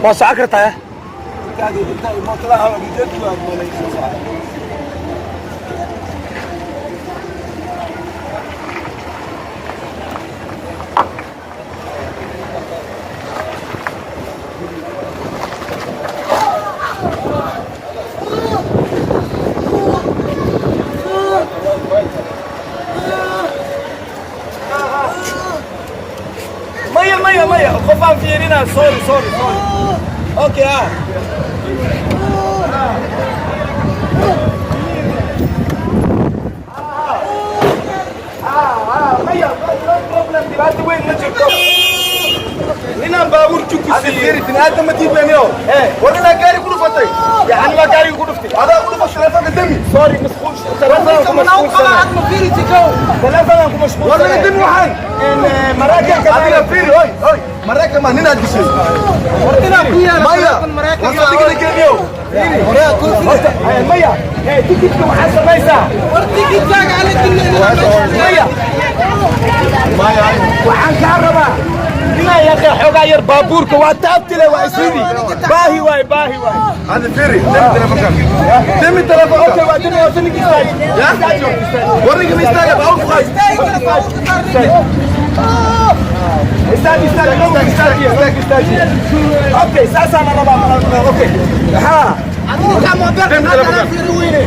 Waa socon kartaa ya. Maya, maya, maya, qof aan fiirinaa. Sorry, sorry, sorry. Okay, ah, maya, no problem, dhibaato weyn ma jirto. Ninaan baabuur jug ku siiyey. Biniaadam ma tiibeniyo. War inaa gaari ku dhufatay. Yani waa gaariga ku dhuftay. Adaa ku dhufatay, telefoonka demi. Sorry, mashquul, telefoonaan ku mashquulsanay, telefoonaan ku War naga mashquulsanay. Demi waxaan. In Maraykanka. Adiga fiiri, hoy hoy, Maraykan ma ninaad dishay? Maya, war saldhigga keniyo. Horta maya, tikidka waxaa samaysaa. Maya, waxaan kaa rabaa inaa yaqee xoogaa yar baabuurka waa taabtile, waa isridi, baahi waay, baahi waay. Hadi fiiri, demi telefoonka, demi telefoonka. Okay, waa demi. Horta ninka istaaji. Ya, war ninka ma istaaga, baabuurku qaad. Istaaji, istaaji, istaaji, istaaji, istaaji. Okay, saasaa la rabaa. Okay, haa. Demi telefoonka,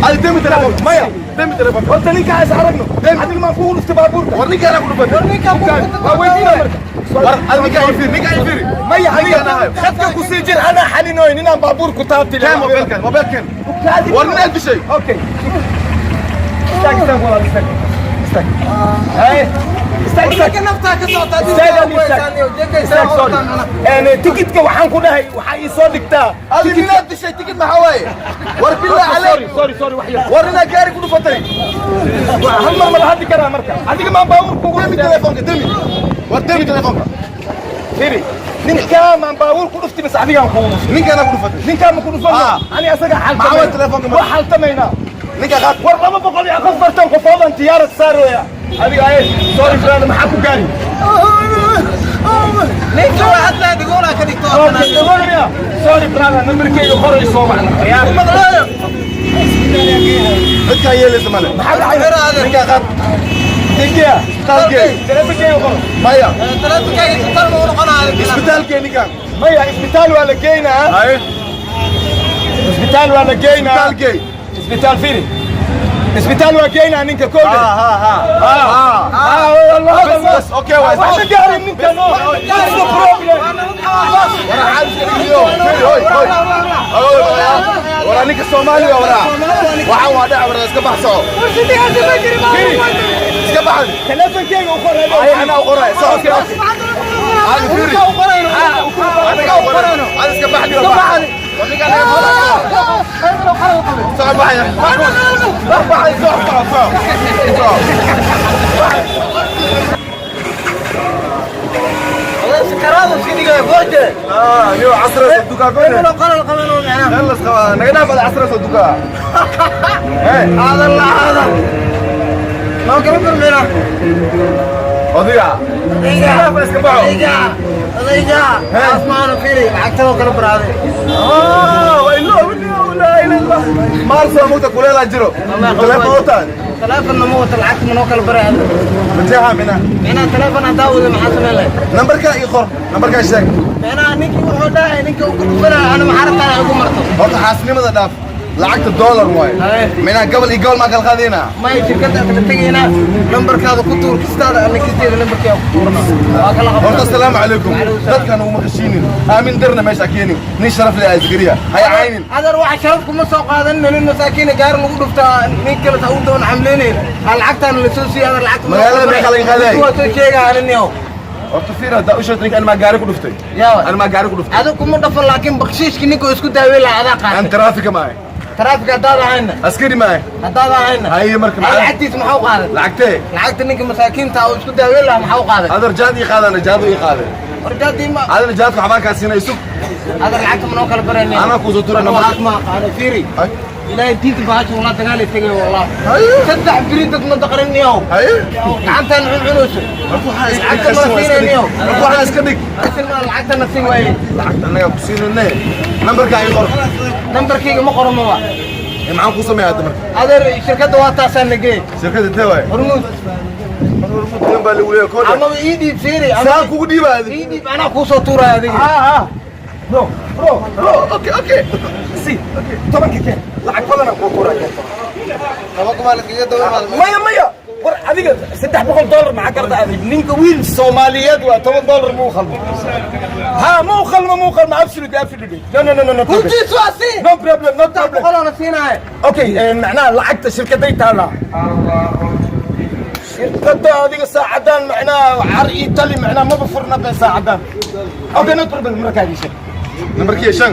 hadi demi telefoonka. Maya. Demi telefoonka. Horta ninka is aragno. Adiga maan kugu dhuftay baabuurka? War ninka anaa ku dhufatay. Waa weydiina marka. War hadi ninka ay fiiri, ninka ay fiiri. Maya, Ninka anaa hayo. khadka ku sii jir, anaa xalinooy ninaan baabuurku taabtile. Keen mobilkan, mobilkan. War ninaad dishay. Okay, istaag, istaag walaal, istaag, istaag. Hey, istaag, istaag, istaag, istaag, istaag. Sorry, tikidka waxaan ku dhahay waxaa ii soo dhigtaa. Hadi ninaad dishay, tikid maxaa waaye? War billah Sorry. calayk. Sorry, sorry, wax yar. War ninaa gaari ku dhufatay. Hal mar ma la hadli karaa marka? Adiga maan baabuur kugu Demi telefoonka, demi. War demi telefoonka. Firi, ninkaa maan baabuur ku dhuftay mise adigaan kugu dhuftay? Ninka anaa ku dhufatay. Ninkaa ma ku dhufan? Ah. Ani asaga Maxaa waay telefoonka marka? Waa xaltamaynaa. Ninka qaad. War 240 qofoodan tiyaarad saarooya. Adiga ay, sorry brother, maxaa ku gaari? Ninka waa hadlaa, dhigoolaa ka dhigto. Okay, dhagoolaya. Sorry brother, nambarkayga qoray, soo macna. Cidkaa yeelaysa male. Maxaa dhacay? Ninka qaad. Degiya. Isbitaalkee. Telefonkayga qoro. Maya. Taleefonkaaga isbitaal ma u noqonaayo? Isbitaalkee ninkan. Maya, isbitaal waa la geynaa. Haye. Isbitaal waa la geynaa. Isbitaalkee. Isbitaal, firi, isbitaal waa geynaa ninka kooda. Ha ha ha ha. Ah, والله. بس بس، okay waay. Wax ma gaarin ninka, no. What's the problem? Waraa xaalis ka dhigiyo. Fiiri, hoy hoy. Waraa ninka Soomaaliga, waraa waxaan waa dhac. Waraa iska bax, soco, iska baxan. Telefonkayga u qoray. Ay, anaa u qoray, soco. Okay, okay. Hadi fiiri, aniga u qorayno. Hadi iska bax, iska bax. War ninka naga soco, baxaya, bax, baxay, soco, soco, soco, soco. Sakaraadu iska dhigaya gooje. Ah, niyo casra soo dukaa goyne. Inuu qalal qabano macnaha. Khalaas qaba, naga dhaaf casra soo dukaa. Hey. Hada la hada ma kala kulmina. Odayga Odayga. Iska iska baxo. Odayga, odayga asmaana fiiri, lacagtadoo kala baraaday. Ah, waa ilo la ilaha illa Allah. Maal soo mugta kuleelaa jiro. Telefoon wataan. Taleefonna ma wata, lacagta manoo kala baray adiga. Mateexa mina. Micnaha taleefon haddaa wada maxaa samayn lahayd? Nambarka ii qor, nambarkaa sheeg. Micnaha ninkii wuxuu dhahay ninka uu ku dhufanaya ana maxaa rabtaa inay igu marto? Horta xaasnimada dhaaf, lacagta dollar waaye. Haye. Minaa gobol iyo gobol maa kala qaadaynaa? Maya, shirkadda kala tegaynaa, lambarkaada ku tuur kistaada, ana kisteeda lambarkeeda ku tuurna, waa kala Horta qabnaa. Asalaamu calaykum. Wacalaykum salaam. Dadkan uma qashiinin, aamin darna meesha keenin, nin sharaf leh askariya hay caynin. Adeer, waxa sharaf kuma soo qaadan, nin masaakiina gaari lagu dhuftaa, nin kale ta u doon xamleynayna ha lacagtaana la soo siiyay. Adeer, lacagta Magaalada meeqa laga qaaday? Waa soo sheegaa aniniyow. Horta fiir, haddaa u sheegtay ninka anmaa gaari ku dhuftay. Yaa. Anmaa gaari ku dhuftay. Adigu kuma dhafan, laakiin bakshiishkii ninka uu isku daaweyn lahaa adaa Aan qaatay. taraafika maahay. Taraafika haddaad ahayna. Askari maahay. Haddaad ahayna. Haye, marka maxaa- Lacagtiis maxaa u qaaday? Lacagtee? Lacagta ninka masaakiinta uu isku daaweyn lahaa maxaa u qaaday? Adeer, jaad ii qaadana, jaadu ii qaaday. Horjaadii ma. Adina jaadka waxbaan kaa siinay, sug. Adeer, lacagta manoo kala barayna. Anaa kuusoo tuura nambarka. Waxaas ma aqaano, fiiri. Ay. Ilaahay diinta bahasha wallah dagaalay tegay wallah. Saddex biri dad ma daqriniyow. Haye. Gacantaan cuncunayso. Marka waxaa iska Lacagta ma siinayniyow. Marka waxaa iska dhig. Asil ma lacagta na siin waaye. Lacagta annagaa ku siinayne. Nambarka ii qor. Nambarkayga ma qoran maba. Ee, maxaan kuu sameeyaa hadda marka? Adeer, shirkadda waa taasaa na geey. Shirkadda intee waaye? Hormuud. Hormuud kan baa lagu leeyahay kooda. Amaba ii dhiib siiri. Saan kugu dhiibaa adiga. Ii dhiib, anaa kuu soo tuuraya adiga. Ah ah, bro, bro, bro. Okay. Si 10-ka keen, lacag badan aan kuu tuuraa, keen. Laba kumaa la iskaga daba. Maya, maya, war adiga $300 maxaa karta adig? Ninka wiil Soomaaliyeed waa, $10 muu khalmo. Ha, muu khalmo, muu khalmo. Absolutely, absolutely, no, no, no, no, no problem. Runtiis waa sii. No problem, no problem. Boqoloona siinaaye. Okay, macnaha lacagta shirkaday taallaa, shirkadda adiga saacadan macnaha car Italy macnaha maba furna be saacadan. Okay, no problem. Markaagii sheeg. Nambarkii shan.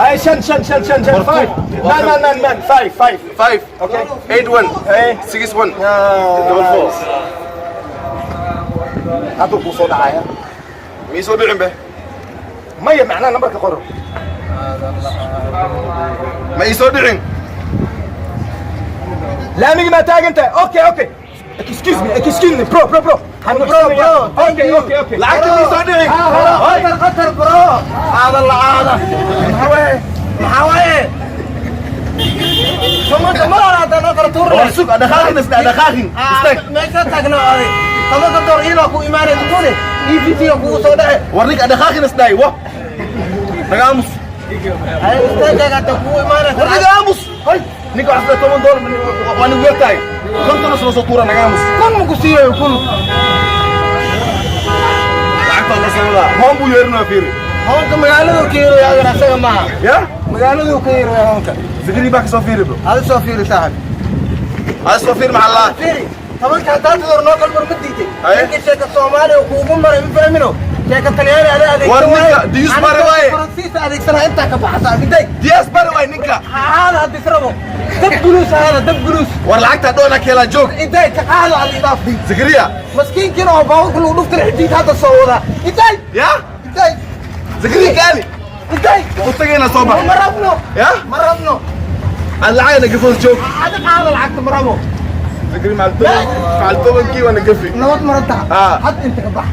Hay, shan, shan, shan, shan, shan, five, nine, nine, nine, nine, five, five. 5. Okay. 8 1. Hey. 6 1. 44. Hadduu kuu soo dhacaya. Ma ii soo dhicin be. Maya, macnaha nambarka qoro. Ma ii soo dhicin. Laamigi maa taagan tahay? Okay, excuse me, excuse me, bro, bro, bro. Bro, bro, thank Okay. you. Okay. Lacagta ma ii soo dhicin. Khatar, khatar, bro. Aada la aada. Maxaa waaye? Maxaa waaye? Tobanka mar hore haddaan oo kala tuuri War sug, dhaqaaqin isna dhaqaaqin. Istaag. Meesha taagnaa aday. $10 iilaa ku imaanay dukune. EVC-ga kugu soo dhace. War ninka dhaqaaqin isna wa. Naga aamus. Hay, istaagaaga hadda kugu imaanay. War naga aamus. Hay. Ninka waxaa $10 waa nigu yar tahay. 50 soo soo tuura, naga aamus. 1000 ma ku siiyayo, 1000? Lacagta la socda. Hoon buu yeerinaa, fiiri. Hoonka magaaladu ka yeeraya adeer, asaga maaha. Ya? Magaaladu ka yeeraya hoonka. Zikri baa ka soo fiiri, bro. Adi soo fiiri, saaxib. Hada soo fiiri, maxaa laa? Fiiri. 10-ka haddaad door noo kalmar ma diiday. Haye. Ninka sheeka Soomaaliya uu kuugu maray ma fahmino. Sheeka Talyaani ada adeegsan. War ninka, Dius Bare waaye. Faransiis adeegsanaa intaa ka baxasa abiday. Diyaas bari waay ninka. Haada haddii rabo. Dab guluus haada, dab guluus. War lacagta dhoona ka helaa, joog. Intay ka qaado ad idaaf. Zikriya. Maskiinkiina oo baabuurka lagu dhuftay xidiid hadda soo wadaa. Intay. Ya? Intay. Zikriya kaali. Intay. U tagayna, soo bax. Ma rabno. Ya? Ma rabno. Aad lacag naga foos, joog. Ada qaado lacagta, ma rabo. Zikri macal 10-kii waa naga fi. Nabad maranta. Ah. Had inta ka bax.